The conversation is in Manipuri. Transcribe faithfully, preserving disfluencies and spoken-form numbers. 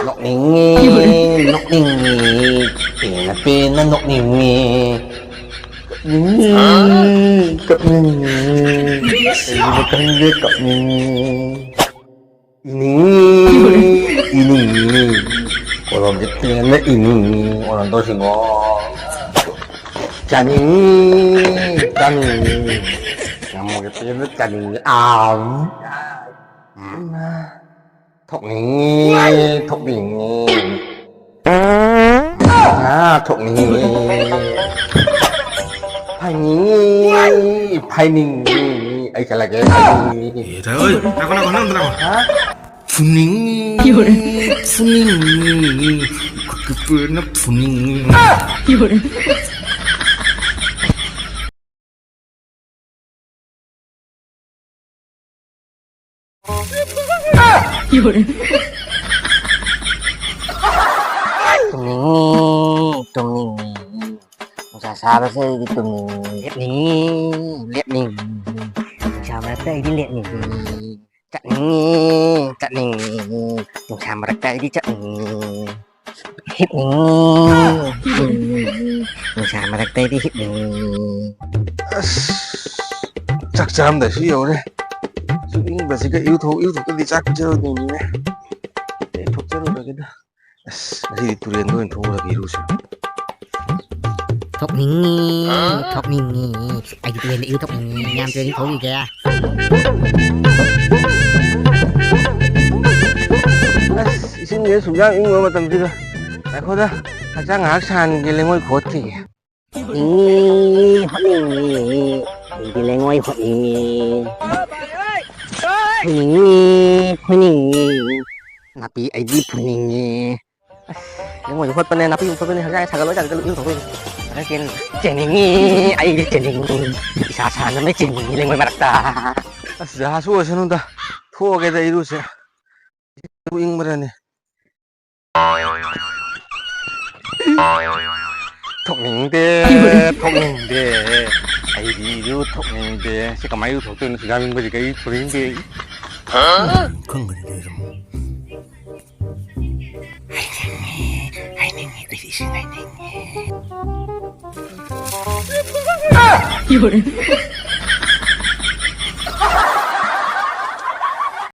ꯅꯣꯛꯅꯤꯡꯉꯤ, ꯅꯣꯛꯅꯤꯡꯉꯤ, ꯄꯦꯟꯅ ꯄꯦꯟꯅ ꯅꯣꯛꯅꯤꯡꯉꯤ꯫ ꯀꯞꯅꯤꯡꯉꯤ, ꯀꯞꯅꯤꯡꯉꯤ, ꯀꯩꯒꯤꯅꯣ ꯈꯪꯗꯦ ꯀꯞꯅꯤꯡꯉꯤ꯫ ꯏꯅꯤꯡꯉꯤ, ꯏꯅꯤꯡꯉꯤ, ꯀꯣꯂꯣꯝꯁꯦ ꯄꯦꯟꯅ ꯏꯅꯤꯡꯉꯤ, ꯑꯣꯟꯅ ꯇꯧꯁꯤꯡꯉꯣ꯫ ꯆꯥꯅꯤꯡꯉꯤ, ꯆꯥꯅꯤꯡꯉꯤ, ꯉꯥꯃꯨꯁꯦ ꯄꯦꯟꯅ ꯆꯥꯅꯤꯡꯉꯤ꯫ ꯑꯥꯝ꯫ ꯎꯝ꯫ ꯊꯣꯛꯅꯤꯡꯉꯤ, ꯊꯣꯛꯅꯤꯡꯉꯤ꯫ ꯉꯥ ꯊꯣꯛꯅꯤꯡꯉꯤ꯫ ꯐꯥꯏꯅꯤꯡꯉꯤ, ꯐꯥꯏꯅꯤꯡꯉꯤ꯫ ꯑꯩ ꯆꯠꯂꯒꯦ, ꯐꯥꯏꯅꯤꯡꯉꯤ꯫ ꯑꯦ, ꯇꯥ, ꯑꯣꯏ, ꯉꯥꯏꯈꯣ, ꯉꯥꯏꯈꯣ, ꯅꯪ ꯑꯝꯇ ꯉꯥꯏꯈꯣ꯫ ꯍꯥ? ꯐꯨꯅꯤꯡꯉꯤ, ꯐꯨꯅꯤꯡꯉꯤ꯫ ꯈꯨꯠꯀ ꯄꯨꯔꯅ ꯐꯨꯅꯤꯡꯉꯤ꯫ ꯇꯨꯝꯅꯤꯡꯉꯤ, ꯇꯨꯝꯅꯤꯡꯉꯤ꯫ ꯅꯨꯡꯁꯥ ꯁꯥꯕꯁꯦ ꯑꯩꯗꯤ ꯇꯨꯝꯅꯤꯡꯉꯤ꯫ ꯂꯦꯞꯅꯤꯡꯉꯤ, ꯂꯦꯞꯅꯤꯡꯉꯤ꯫ ꯅꯨꯡꯁꯥ ꯃꯔꯛꯇ ꯑꯩꯗꯤ ꯂꯦꯞꯅꯤꯡꯉꯤ꯫ ꯆꯠꯅꯤꯡꯉꯤ, ꯆꯠꯅꯤꯡꯉꯤ꯫ ꯅꯨꯡꯁꯥ ꯃꯔꯛꯇ ꯑꯩꯗꯤ ꯆꯠꯅꯤꯡꯉꯤ꯫ ꯍꯤꯞꯅꯤꯡꯉꯤ, ꯍꯤꯞꯅꯤꯡꯉꯤ꯫ ꯅꯨꯡꯁꯥ ꯃꯔꯛꯇ ꯑꯩꯗꯤ ꯍꯤꯞꯅꯤꯡꯉꯤ꯫ ꯑꯁ, ꯆꯥꯛ ꯆꯥꯔꯝꯗꯥꯏꯁꯨ ꯌꯧꯔꯦ꯫ ꯁꯨꯛ ꯏꯪꯕꯁꯤꯒ ꯏꯔꯨꯊꯣꯛ-, ꯏꯔꯨꯊꯣꯛꯇꯗꯤ ꯆꯥꯛ ꯄꯤꯖꯔꯣꯏꯗꯣꯏꯅꯤꯅꯦ꯫ ꯑꯩ ꯊꯣꯛꯆꯔꯨꯔꯒꯦꯗ꯫ ꯑꯁ, ꯉꯁꯤꯗꯤ ꯇꯨꯔꯦꯟꯗ ꯑꯣꯏꯅ ꯊꯣꯛꯎꯔꯒꯦ ꯏꯔꯨꯁꯦ꯫ ꯊꯣꯛꯅꯤꯡꯉꯤ, ꯊꯣꯛꯅꯤꯡꯉꯤ꯫ ꯑꯩꯗꯤ ꯇꯨꯔꯦꯟꯗ ꯏꯔꯨ ꯊꯣꯛꯅꯤꯡꯉꯤ꯫ ꯃꯌꯥꯝ ꯇꯨꯔꯦꯟꯗ ꯊꯣꯛꯎꯈꯤꯒꯦ꯫ ꯑꯁ, ꯏꯁꯤꯡꯁꯦ ꯁꯨꯛ ꯌꯥꯝ ꯏꯪꯕ ꯃꯇꯝꯁꯤꯗ꯫ ꯉꯥꯏꯈꯣꯗ, ꯍꯛꯆꯥꯡ ꯉꯥꯏꯍꯥꯛ ꯁꯥꯍꯟꯒꯦ, ꯂꯩꯉꯣꯏ ꯈꯣꯠꯈꯤꯒꯦ꯫ ꯏꯪꯉꯤ, ꯍꯣꯠꯅꯤꯡꯉꯤ, ꯑꯩꯗꯤ ꯂꯩꯉꯣꯏ ꯍꯣꯠꯅꯤꯡꯉꯤ꯫ ꯐꯨꯅꯤꯡꯉꯤ, ꯐꯨꯅꯤꯡꯉꯤ, ꯅꯥꯄꯤ ꯑꯩꯗꯤ ꯐꯨꯅꯤꯡꯉꯤ꯫ ꯑꯁ, ꯂꯩꯉꯣꯏꯁꯨ ꯍꯣꯠꯄꯅꯦ, ꯅꯥꯄꯤ ꯍꯣꯠꯄꯅꯦ, ꯍꯛꯆꯥꯡ ꯁꯥꯒꯠꯂꯣꯏ ꯀꯥꯟꯗ ꯏꯔꯨ ꯊꯣꯛꯇꯣꯏꯅꯤ꯫ ꯆꯦꯟ-, ꯆꯦꯟꯅꯤꯡꯉꯤ, ꯑꯩꯗꯤ ꯆꯦꯟꯅꯤꯡꯉꯤ, ꯏꯁꯥ ꯁꯥꯟꯅꯅ ꯆꯦꯟꯅꯤꯡꯉꯤ ꯂꯩꯉꯣꯏ ꯃꯔꯛꯇ꯫ ꯑꯁ, ꯖꯍꯥꯖꯁꯨ ꯑꯣꯏꯁꯅꯨꯗ, ꯊꯣꯛꯑꯒꯦꯗ ꯏꯔꯨꯁꯦ꯫ ꯏꯪꯕ꯭ꯔꯅꯦ? ꯊꯣꯛꯅꯤꯡꯗꯦ, ꯊꯣꯛꯅꯤꯡꯗꯦ꯫ ꯑꯩꯗꯤ ꯏꯔꯨ ꯊꯣꯛꯅꯤꯡꯗꯦ꯫ ꯁꯤ ꯀꯃꯥꯏꯅ ꯏꯔꯨ ꯊꯣꯛꯇꯣꯏꯅꯣ? ꯁꯤ ꯌꯥꯝ ꯏꯪꯕꯁꯤꯒ ꯑꯩ ꯊꯣꯛꯅꯤꯡꯗꯦ꯫ ꯈꯪꯒꯅꯤ ꯂꯩꯔꯝꯃꯣ꯫ ꯍꯥꯏꯅꯤꯡꯉꯤ, ꯍꯥꯏꯅꯤꯡꯉꯤ, ꯑꯩꯗꯤ ꯏꯁꯤꯡ ꯍꯥꯏꯅꯤꯡꯉꯤ꯫